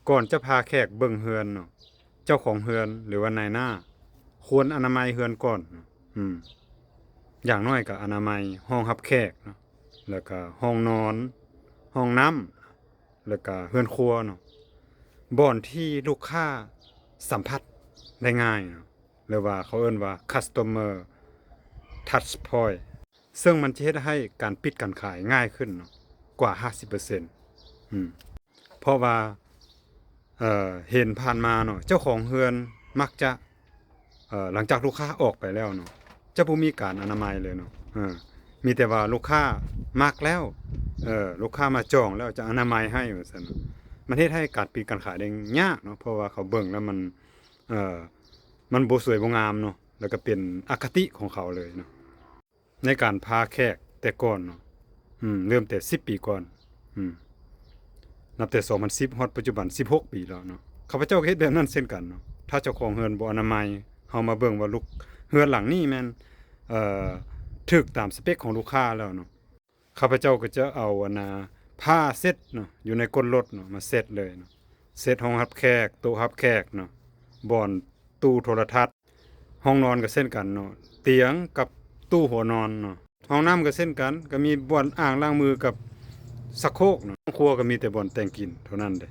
ກ່ອນຈະພາແຂກເບິ່ງເຮືອນເນາະ ເຈົ້າຂອງເຮືອນ ຫຼືວ່ານາຍໜ້າ ຄວນອະນາໄມເຮືອນກ່ອນເນາະ. ອືມ ຢ່າງໜ້ອຍກໍອະນາໄມຫ້ອງຮັບແຂກເນາະ ແລ້ວກໍຫ້ອງນອນ ຫ້ອງນ້ຳ ແລ້ວກະເຮືອນຄົວເນາະ ບ່ອນທີ່ລູກຄ້າສຳຜັດໄດ້ງ່າຍເນາະ ຫຼືວ່າເຂົາເອີ້ນວ່າ customer touch point ເຊິ່ງມັນຈະເຮັດໃຫ້ການປິດການຂາຍງ່າຍຂຶ້ນເນາະ ກວ່າຫ້າສິບເປີເຊັນ. ອືມ ເພາະວ່າ ເອີ ເຫັນຜ່ານມາເນາະ ເຈົ້າຂອງເຮືອນມັກຈະ ເອີ ຫຼັງຈາກລູກຄ້າອອກໄປແລ້ວເນາະ ຈະບໍ່ມີການອະນາໄມເລີຍເນາະ. ເອີ ມີແຕ່ວ່າລູກຄ້າມັກແລ້ວ ເອີ ລູກຄ້າມາຈອງແລ້ວຈະອະນາໄມໃຫ້ວ່າຊັ້ນເນາະ. ມັນເຮັດໃຫ້ການປິດການຂາຍໄດ້ຍາກເນາະ ເພາະວ່າເຂົາເບິ່ງແລ້ວມັນ ເອີ ມັນບໍ່ສວຍບໍ່ງາມເນາະ ແລ້ວກໍເປັນອະຄະຕິຂອງເຂົາເລີຍເນາະ. ໃນການພາແຂກແຕ່ກ່ອນເນາະ ອືມ ເລີ່ມແຕ່ສິບປີກ່ອນ ອືມ ນັບແຕ່ສອງພັນສິບ ຮອດປັດຈຸບັນສິບຫົກປີແລ້ວເນາະ ຂ້າພະເຈົ້າກໍເຮັດແບບນັ້ນເຊັ່ນກັນເນາະ. ຖ້າເຈົ້າຂອງເຮືອນບໍ່ອະນາໄມ ເຮົາມາເບິ່ງວ່າລູກເຮືອນຫຼັງນີ້ແມ່ນ ເອີ ຖືກຕາມສະເປັກຂອງລູກຄ້າແລ້ວເນາະ ຂ້າພະເຈົ້າກໍຈະເອົາອັນນ່າຜ້າເຊັດເນາະ ຢູ່ໃນກົ້ນລົດເນາະ ມາເຊັດເລີຍເນາະ ເຊັດຫ້ອງຮັບແຂກ ໂຕະຮັບແຂກເນາະ ບ່ອນ ຕູ້ໂທລະທັດ ຫ້ອງນອນກໍເຊັ່ນກັນເນາະ ຕຽງກັບຕູ້ຫົວນອນເນາະ ຫ້ອງນ້ຳກໍເຊັ່ນກັນ ກໍມີບ່ອນອ່າງລ້າງມືກັບຊັກໂຄກເນາະ ຄອບຄົວກໍມີແຕ່ບ່ອນແຕ່ງກິນເທົ່ານັ້ນເດ້.